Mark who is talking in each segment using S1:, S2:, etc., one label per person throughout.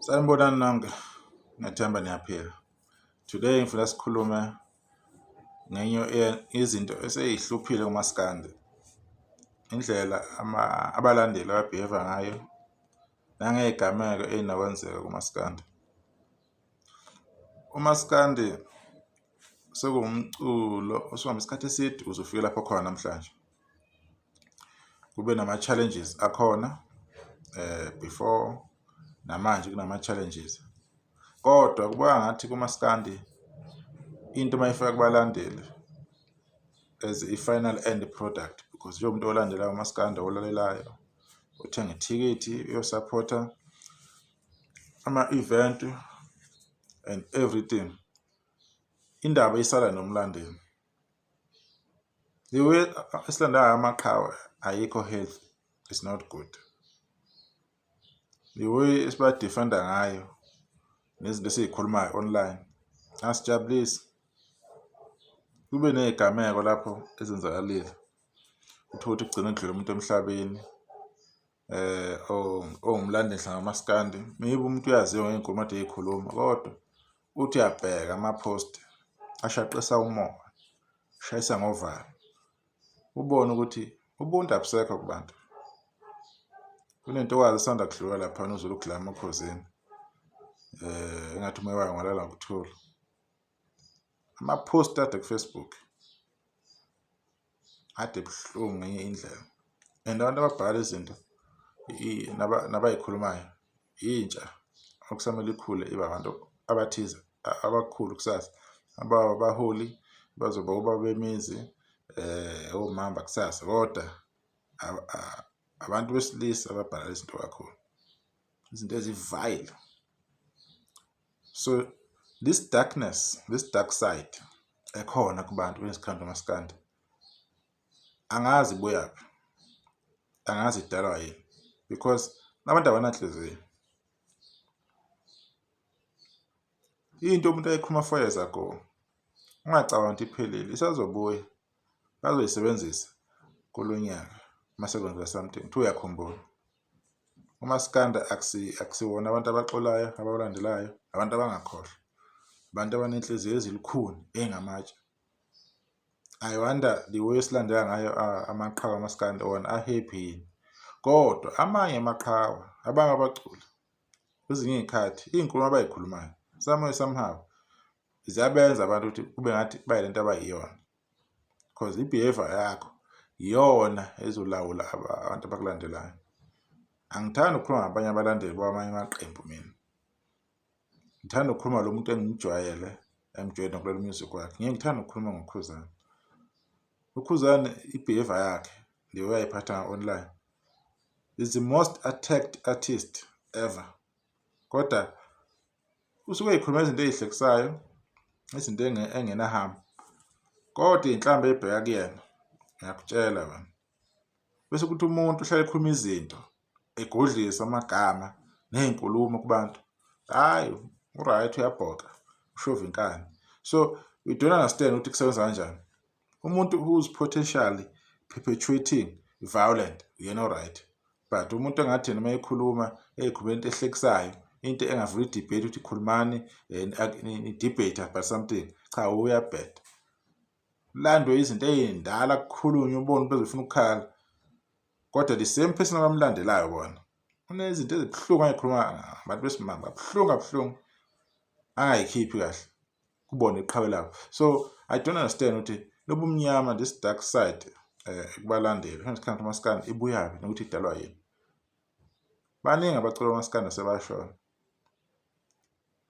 S1: Sanibonani nonke, ngiyathemba niyaphila. Today ngifuna sikhulume ngenye izinto esey'hluphile kumaskandi, indlela abalandeli aba-behave-a ngayo nangey'gameko ey'nokwenzeka kumaskandi. Umaskandi sekuwumculo osuhambe isikhathi eside ukuze ufike lapho okhona namhlanje. Kube nama-challenges akhona before namanje kunama-challenges, kodwa kuba ngathi kumaskandi into uma ifika kubalandeli as i-final end product because njengomuntu olandelayo umaskandi olalelayo othenga ithikithi uyosaphotha ama-event and everything, indaba isala nomlandeli. The way esilanda ngayo amaqhawe ayikho healthy, it's not good. The way esiba-defend-a ngayo nezinto esiyikhulumayo online asijabulisi. Kube ney'gameko lapho ezenzakalile, uthole ukuthi kugcine kudlule umuntu emhlabeni owumlandeli mhlawumbe kamaskandi, maybe umuntu uyaziwa ngey'nkulumo ade ey'khuluma kodwa uthi uyabheka ama-post ashaqisa umoya, shayisa ngovalo, ubone ukuthi ubuntu abusekho kubantu. Kunentokazi esanda kudlula laphana uZulu Glamour oKhozini, engathi umoya wayo ungalala ngokuthula. Ama-post ade ku-Facebook ade ebuhlungu ngenye indlela and abantu ababhala izinto nabayikhulumayo intsha okusamele ikhule ibe abantu abathize abakhulu kusasa, abaholi bazoba obaba bemizi, omama bakusasa kodwa abantu besilisa ababhala izinto kakhulu, izinto ezi-vile. So this darkness, this dark side ekhona kubantu kwesikhathi nomaskandi angazi ibuyaphi, angazi idalwa yini because abantu abananhliziyo. Into umuntu ayikhuluma 4 years ago ungacabangi ukuthi iphelile, isazobuya, bazoyisebenzisa kulo nyaka mase kwenzeka something kuthiwa uyakhumbula. Umaskanda akusiwona abantu abaxolayo abawalandelayo, abantu abangakhohlwa, abantu abanenhliziyo ezilukhuni ey'ngamatshe. I wonder the way esilandela ngayo amaqhawe kamaskandi wona a-happy yini, kodwa amanye amaqhawe abanye abaculi kwezinye iy'khathi iy'nkulumo abay'khulumayo some way somehow ziyabenza abantu ukuthi kube ngathi bayilento abayiyona because i-behaviour yakho iyona ezolawula abantu abakulandelayo. Angithandi ukukhuluma ngabanye abalandeli bamanye amaqembu mina, ngithanda ukukhuluma lo muntu engimjwayele, engijwayele nokulalela u-music wakhe. Ngeke ngithande ukukhuluma ngoKhuzani. UKhuzani i-behaviour yakhe le way ayiphatha online is the most attacked artist ever, kodwa usuke ey'khuluma izinto ey'hlekisayo, izinto engenahambo kodwa iy'nhlamba ey'bheka kuyena ngiyakutshela wena. Bese kuthi umuntu uhlale ekhuluma izinto egudlisa amagama ney'nkulumo kubantu, hhayi u-right uyabhoka ushova inkani. So we don't understand ukuthi kusebenza kanjani. Umuntu who's potentially perpetuating violent uyena o-right, but umuntu engathi yena uma ekhuluma eyikhuluma into ehlekisayo, into engavula i-debate ukuthi khulumani ni-debate about something, cha uyabheda. Kulandwe izinto ey'ndala kukhulunywe ubone ukuthi bezofuna ukukhala, kodwa the same person abamlandelayo bona unezinto ezibuhlungu ayikhuluma ngabantu besimame kabuhlungu kabuhlungu angayikhiphi kahle kubona iqhawe labo. So I don't understand ukuthi lobu mnyama, this dark side kubalandeli isikhathi umaskandi ibuyaphi nokuthi idalwa yini. Baningi abacula umaskandi asebashona,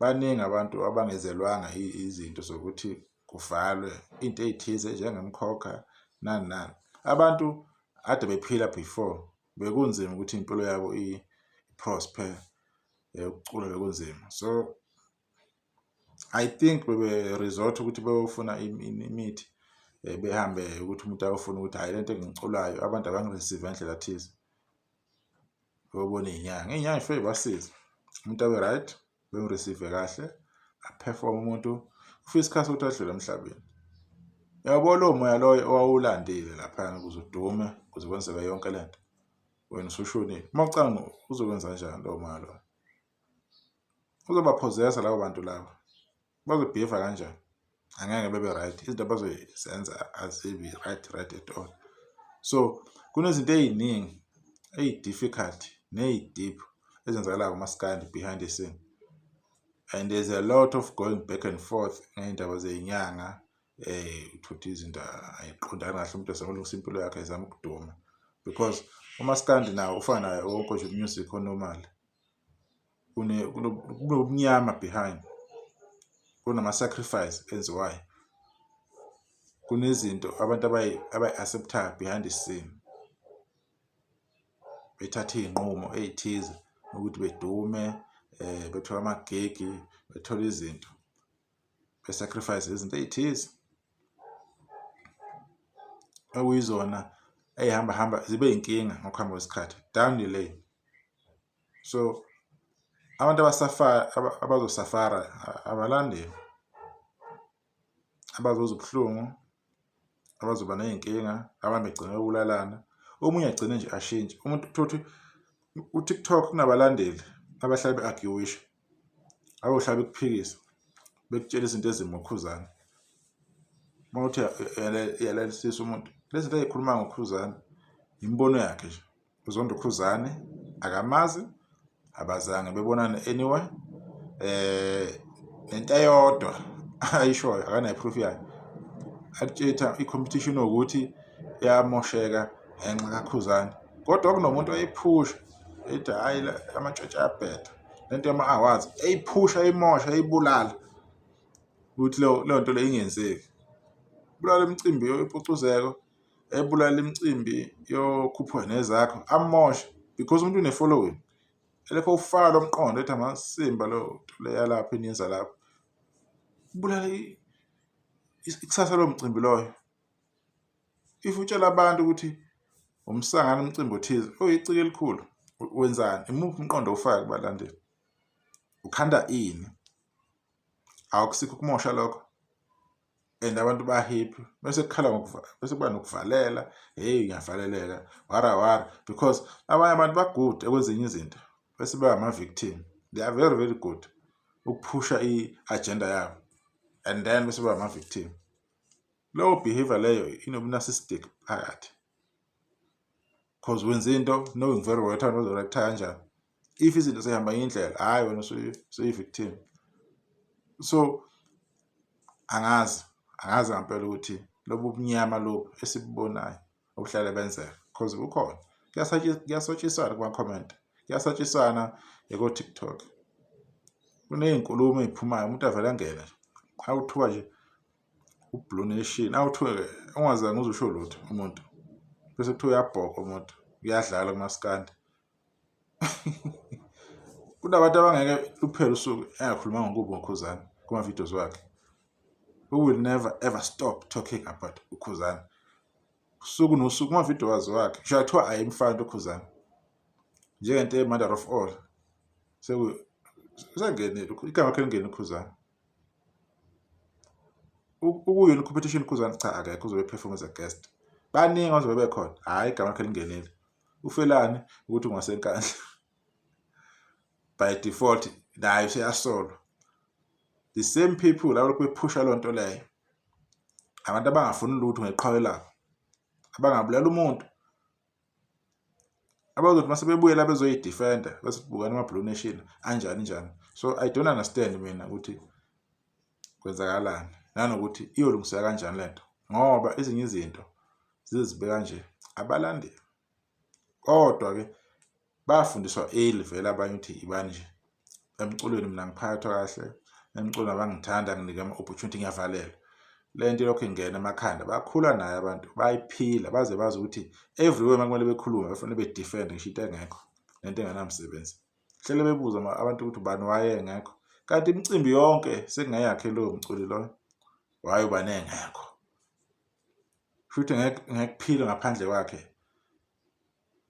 S1: baningi abantu abangezelwanga izinto zokuthi kuvalwe into ey'thize njengemkhokha nani nani. Abantu ade bephila before bekunzima ukuthi impilo yabo i-prosper, ukucula bekunzima. So I think bebe-resort ukuthi beyofuna imithi, behambe ukuthi umuntu ayofuna ukuthi hhayi lento engiyiculayo abantu abangi-receive ngendlela thize, beyobona iy'nyanga. Iy'nyanga zifike y'basize umuntu abe right, bem-receive kahle, a-perform-e umuntu, kufike isikhathi sokuthi adlule emhlabeni. Uyabo lowo moya loyo owawulandile laphayana ukuze udume, ukuze kwenzeke yonke lento, wena usushonile. Uma ucabanga uzokwenza kanjani lowo moya loyo? Uzobaphozesa labo bantu labo. Bazobehave kanjani? Angeke bebe right. Izinto abazozenza azibi right right at all. So kunezinto ey'ningi eyi-difficult neyi-deep ezenzakalayo kumaskandi behind the scene. And there's a lot of going back and forth ngey'ndaba zey'nyanga, uthole izinto ayiqondani kahle, umuntu ezama ukulungisa impilo yakhe, ezama ukuduma, because umaskandi nawo ufana nayo wonke nje umusic onormal, kunobumnyama behind, kunama-sacrifice enziwayo, kunezinto abantu abayi-accept-ayo behind the scene, bethathe iy'nqumo ey'thize ukuthi bedume, bethole amagigi, bethole izinto, be-sacrifice izinto ey'thize okuyizona ey'hamba hamba zibe yinkinga ngokuhamba kwesikhathi down the lane. So abantu abazosuffera abalandeli, abazozwa ubuhlungu, abazoba ney'nkinga, abanye begcine bebulalana, omunye agcine nje ashintshe umuntu. Uthole ku-TikTok kunabalandeli abahlala be-argue-isha, abayohlala bekuphikisa, bekutshela izinto ezimbi ngoKhuzani. Uma uthi uyalalelisisa umuntu, lezi zinto ey'khuluma ngoKhuzani imibono yakhe nje, uzonda uKhuzani, akamazi, abazange bebonane anywhere, nento eyodwa ayishoyo akanayo i-proof yayo, akutshela i-competition ukuthi iyamosheka ngenxa kaKhuzani, kodwa kunomuntu oyiphusha ethi hhayi amantshontsho ayabheda, lento yama-awards eyiphusha, eyimosha, eyibulala ukuthi leyo nto leyo ingenzeki. Bulala imicimbi yempucuzeko, ebulala imicimbi yokhuphuka nezakho, amoshe because umuntu une-following, elokhu ewufaka lo mqondo ethi amasimba leyo nto le yalapha eniyenza lapho, kubulala ikusasa lowo mcimbi loyo. If utshela abantu ukuthi umsangano umcimbi othize uyiciko elikhulu, wenzani? Imuphi umqondo owufaka kubalandeli? Ukhanda ini? Akusikho ukumosha lokho? And abantu ba-happy bese kukhala bese kuba nokuvalela, hheyi ngiyavaleleka, wara wara, because abanye abantu ba-good ekwezinye izinto bese beba ama-victim. They are very very good ukuphusha i-agenda yabo and then bese beba ama-victim. Leyo behavior leyo inobu-narcissistic phakathi, cause wenza into knowing very well ukuthi abantu bazo-react-a kanjani. If izinto sey'hamba ngenye indlela, hhayi wena usuyi-victim. So angazi, angazi ngampela ukuthi lobu bumnyama lobu esibubonayo obuhlale benzeka, cause bukhona, kuyasatshiswana kuma-comment, kuyasatshiswana ko-TikTok, kuney'nkulumo ey'phumayo, umuntu avele angene nje awuthuka nje u-Blue Nation, awuthuke ungazange uze usho lutho umuntu, bese kuthiwa uyabhoka umuntu, uyadlala kumaskandi. Kunabantu abangeke luphele usuku engakhulumanga ngokubi ngoKhuzani kuma-videos wakhe. We will never ever stop talking about uKhuzani. Usuku nosuku kuma-videos wakhe, ngisho kuthiwa ayimfani uKhuzani. Njengento ye-mother of all. Sekungenile, igama lakhe lingene uKhuzani. Ukuyona i-competition uKhuzani, cha akekho uzobe perform as a guest. Baningi abazobe bekhona, hhayi igama lakhe lingenile. Ufelani ukuthi ungaseNkandla. By default naye useyasolwa. The same people abalokhu bephusha leyo nto leyo, abantu abangafuni lutho ngeqhawe labo, abangabulala umuntu, abazothi mase bebuyela bezoyi-defend-a bese bukani ama-Blue Nation anjani njani. So I don't understand mina ukuthi kwenzakalani nanokuthi iyolungiseka kanjani lento, ngoba ezinye izinto zize zibe kanje abalandeli. Kodwa-ke bafundiswa early vele abanye ukuthi ibani nje emculweni, mina ngiphathwa kahle emculweni, abangithanda nginike ama-opportunity, ngiyavalelwa. Le nto ilokhu ingena emakhanda, bakhula nayo abantu, bayiphila baze bazi ukuthi everywhere uma kumele bekhulume bafanele be-defend-e ngisho into engekho nento engenamsebenzi. Hlele bebuza abantu ukuthi ubani wayengekho, kanti imicimbi yonke sekungeyakhe lowo mculi loyo, hhayi ubani engekho. Shuthi ngeke ngeke kuphilwe ngaphandle kwakhe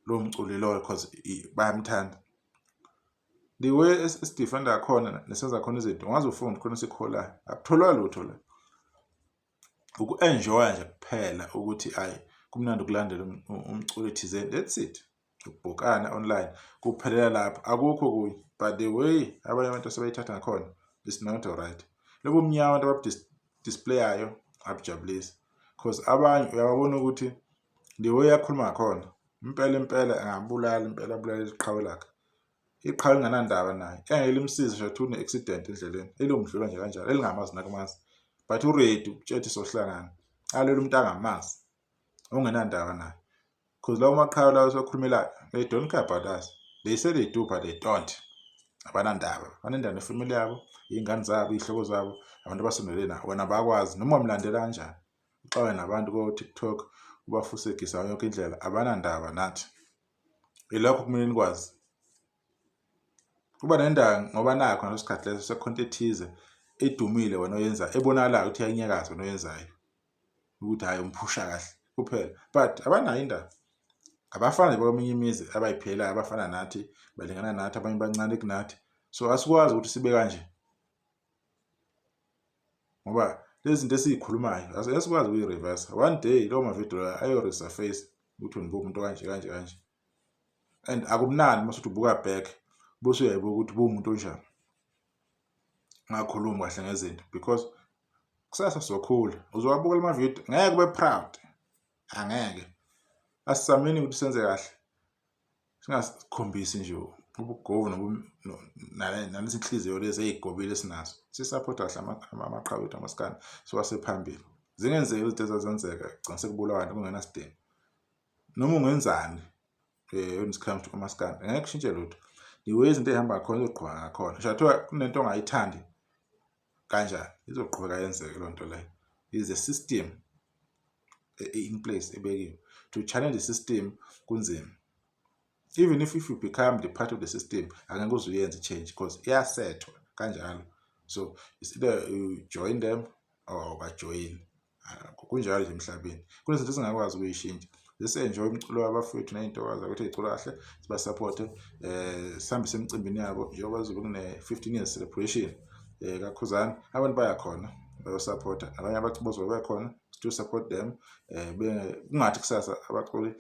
S1: lowo mculi loyo, cause bayamthanda. The way esi-defend-a khona nesenza khona izinto, ungaze ufunde khona esikholayo, akutholwa lutho la. Uku-enjoy-a nje kuphela ukuthi ayi kumnandi ukulandela umculo thizeni, that's it. Ukubhukana online kuphelela lapho, akukho okunye. But the way abanye abantu asebayithatha ngakhona is not alright. Lobu mnyama abantu ababudisplayayo abujabulisi, because abanye uyababona ukuthi the way akhuluma ngakhona impela impela angabulala, impela abulala iqhawe lakhe, iqhawe linganandaba naye, engeke limsize ngisho kuthiwa une-accident endleleni, elomdlula nje kanjalo, elingamazi nakumazi, but u-ready ukutshetha sohlangana alwela umuntu angamazi ongenandaba naye, because lawo maqhawe lawo esiwakhulumelayo, they don't care about us. They say they do, but they don't. Abanandaba, banendaba nefamily yabo, iy'ngane zabo, iy'hlobo zabo, abantu abasondelene nabo. Wena bakwazi noma ungamlandela kanjani, uxoxe nabantu ko-TikTok, ubafusegisa yonke indlela, abanandaba nathi. Ilokho kumele nikwazi kuba nendaba, ngoba nakho ngaleso sikhathi leso sekhonto ethize edumile wena oyenzayo, ebonakalayo ukuthi iyayinyakaza wena oyenzayo, ukuthi hhayi umphusha kahle kuphela, but abanayo indaba. Abafana nje bakweminye imizi abayiphilelayo, abafana nathi, balingana nathi, abanye bancane kunathi. So asikwazi ukuthi sibe kanje, ngoba lezi zinto esiyikhulumayo asikwazi ukuyi-reverse. One day lawo mavidiyo ayo-resurface ukuthi wena umuntu kanje kanje kanje, and akumnandi uma usuthi ubuka back, bese uyayibuka ukuthi buwumuntu onjani, ungakhulumi kahle ngezinto, because kusasa sokhula uzowabuka lama video, ngeke ube proud, angeke. Asizameni ukuthi senze kahle, singasikhombisi nje ubugovu nalezi nhliziyo lezi ey'gobile esinazo. Sisapotha kahle amaqhawe ethu amaskandi, siwasephambili. Zingenzeki izinto ezazenzeka gcina sekubulawana kungenasidingo. Noma ungenzani when it comes to umaskandi, ngeke kushintshe lutho. The way izinto ey'hamba ngakhona izoqhubeka ngakhona. Ngisho kuthiwa kunento ongayithandi kanjani, izoqhubeka yenzeke leyo nto leyo. Is a system in place ebekiwe. To challenge the system kunzima. Even if you become the part of the system, angeke uze uyenze i-change, because iyasethwa kanjalo. So it's either you join them or awubajoyini. Kunjalo nje emhlabeni, kunezinto esingakwazi ukuyishintsha. Sisi-enjoy umculo wabafowethu ney'ntokazi ukuthi ey'cula kahle, sibasapothe, sihambise emicimbini yabo, njengoba kuzobe kune-15 years celebration kaKhuzani, abantu baya khona bayosapotha, nabanye abaculi bazobe bekhona, still support them. Kungathi kusasa abaculi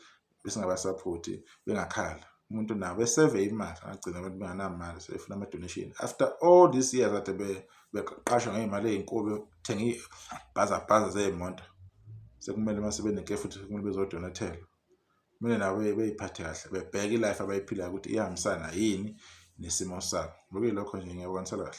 S1: besingabasaphothi bengakhala, umuntu nabo beseve imali, angagcina abantu benganamali, sebefuna ama-donation after all these years kade beqashwa ngey'mali ey'nkulu, bethenga iy'bhazabhaza zey'moto. Sekumele uma sebenenke futhi kumele bezodonathelwa, kumele nabo bey'phathe kahle, bebheke i-life abayiphilayo ukuthi iyahambisana yini nesimo sabo. Bekuyilokho nje, ngiyabonga, nisale kahle.